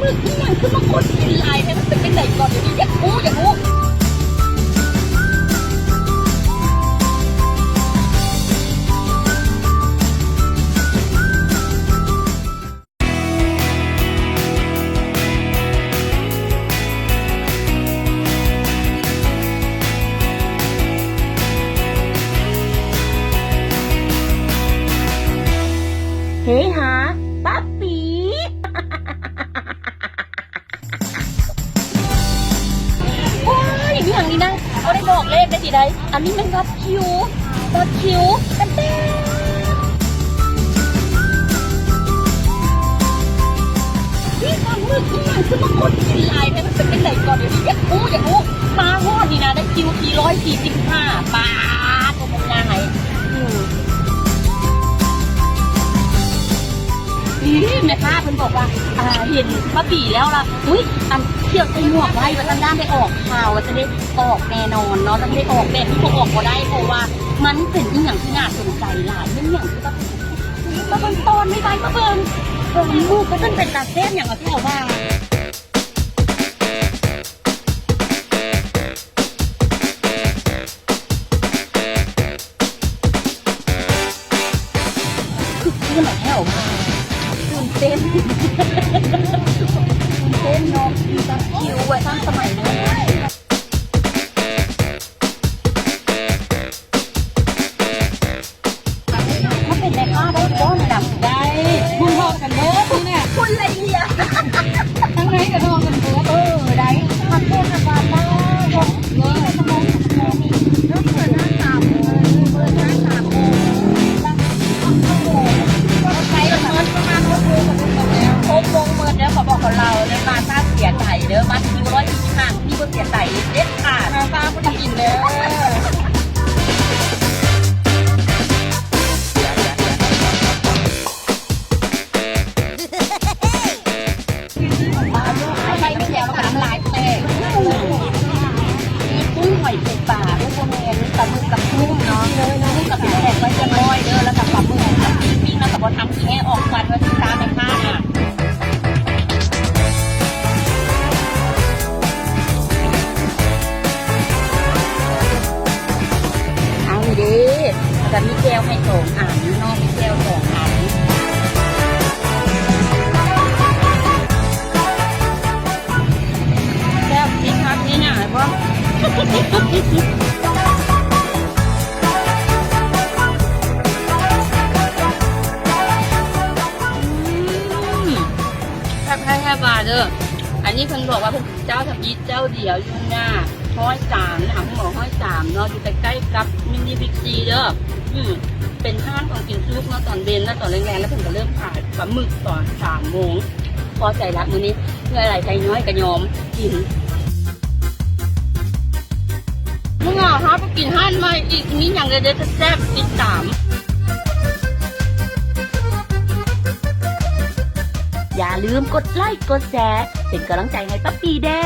ອີ່ຫຍັງຄືມາຄົນກິນຫຼາຍແທ້ ມັນເປັນຈັ່ງໃດກ່ອນ ດຽວນີ້ຢາກຮູ້ ຢາກຮູ້. ເຮຮາ ປ້າປີ. ໂອ້ຍ ອີ່ຫຍັງນີ້ນະ ບໍ່ໄດ້ບອກເລກໄດ້ຊິໄດ້. ອັນນີ້ແມ່ນບັດຄິວ ບັດຄິວ ເຕັມໆ. ນີ້ປາໝຶກອີ່ຫຍັງຄືມາຄົນກິນຫຼາຍແທ້ ມັນເປັນຈັ່ງໃດກ່ອນ ດຽວນີ້ຢາກຮູ້ ຢາກຮູ້. ມາຮອດນີ້ນະ ໄດ້ຄິວທີ່ຮ້ອຍສີ່ສິບຫ້າ ບາດ ບໍ່ເປັນຫຍັງ. ອືມ ນີ້ແມ່ຄ້າເພິ່ນບອກວ່າ ອ່າ ເຫັນປ້າປີແລ້ວລະ ອຸ້ຍ ອັນ ຂຽວໃສ່ໝວກໄວ້ວ່າຊັ້ນ ຢ້ານໄດ້ອອກຂ່າວວ່າຊັ້ນເດ ອອກແນ່ນອນເນາະ ຕ້ອງໄດ້ອອກ ແບບນີ້ບໍ່ອອກບໍ່ໄດ້ ເພາະວ່າມັນເປັນອີ່ຫຍັງທີ່ໜ້າສົນໃຈຫຼາຍ ແມ່ນຫຍັງຄືແບບ ມາເບິ່ງຕອນໄວໆ ມາເບິ່ງ ເບິ່ງໝູ່ກໍເປັນຕາແຊບຫຍັງວ່າແຖວວ່າ. ຄຶກຄື້ນແຖວ ຕື່ນເຕັ້ນ ຕື່ນເຕັ້ນເນາະ ມີແຕ່ຄິວໄວ້ທັນສະໄໝເລີຍ. ມາເປັນແມ່ຄ້າໄດ້ບໍ່ນະ? ໄດ້ ຮຸ່ນເທົ່າກັນເບີດນີ້ນະ ຄົນລະເອີຍ ທາງໃນກໍເທົ່າກັນເບີດ. ເອີ ໄດ້ ຜັກໂຂມ ຜັກຫວານລາວ ເບີດ ເປີດຮ້ານສາມໂມງ ເປີດຮ້ານສາມໂມງ ໄປກັນເບີດ ປະມານຫົກໂມງ ຫົກໂມງເບີດເດີ ເຂົາບອກເຂົາເລົ່າເດີ ມາຊ້າເສຍໃຈເດີ ມາຄິວຮ້ອຍສີ່ສິບຫ້າ ນີ້ບໍ່ເສຍໃຈເດັດຂາດ ມາຊ້າບໍ່ໄດ້ກິນເດີ. ໄປແລ້ວກໍນ້ຳລາຍແຕກ ມີກຸ້ງຫອຍປູປາ ໂອ້ ບໍ່ແມ່ນ ປາໝຶກກັບກຸ້ງເນາະ ກຸ້ງກໍໄປແລກໄວ້ຮຽບຮ້ອຍເດີ ແລ້ວກໍປາໝຶກ ປີ້ງແລ້ວກໍບໍ່ທັນແກະອອກ ຄວັນວ່າຊິຕາມແມ່ຄ້ານະ. ເອົານີ້ເດ້ ແລ້ວກໍມີແຈ່ວໃຫ້ສອງອັນເນາະ ມີແຈ່ວສອງອັນ. ແຊບ ມີຜັກ ມີຫຍັງໃຫ້ພ້ອມ. ອືມ ແຊບແທ້ໆ ວ່າເດີ. ອັນນີ້ເພິ່ນບອກວ່າເພິ່ນເຈົ້າທຳອິດເຈົ້າດຽວຢູ່ໜ້າຮ້ອຍສາມ ນະ ຫ້ອງໝໍຮ້ອຍສາມເນາະ ຢູ່ໃກ້ໆ ກັບມິນິບິກຊີເດີ. ອືມ ເປັນຮ້ານຂອງກິນສຸກເນາະ ຕອນເວັນ ແລ້ວຕອນແລງໆ ແລ້ວເພິ່ນກໍເລີ່ມຂາຍປາໝຶກຕອນສາມໂມງ. ພໍໃຈລະມື້ນີ້ ເຫື່ອໄຫຼໄຊຍ້ອຍກໍຍອມກິນ. ມື້ໜ້າເຮົາໄປກິນຮ້ານໃໝ່ອີກ ມີຫຍັງເດັດໆ ແຊບໆ ຕິດຕາມ. ຢ່າລືມກົດໄລ ກົດແຊ ເປັນກຳລັງໃຈໃຫ້ປ້າປີແດ່.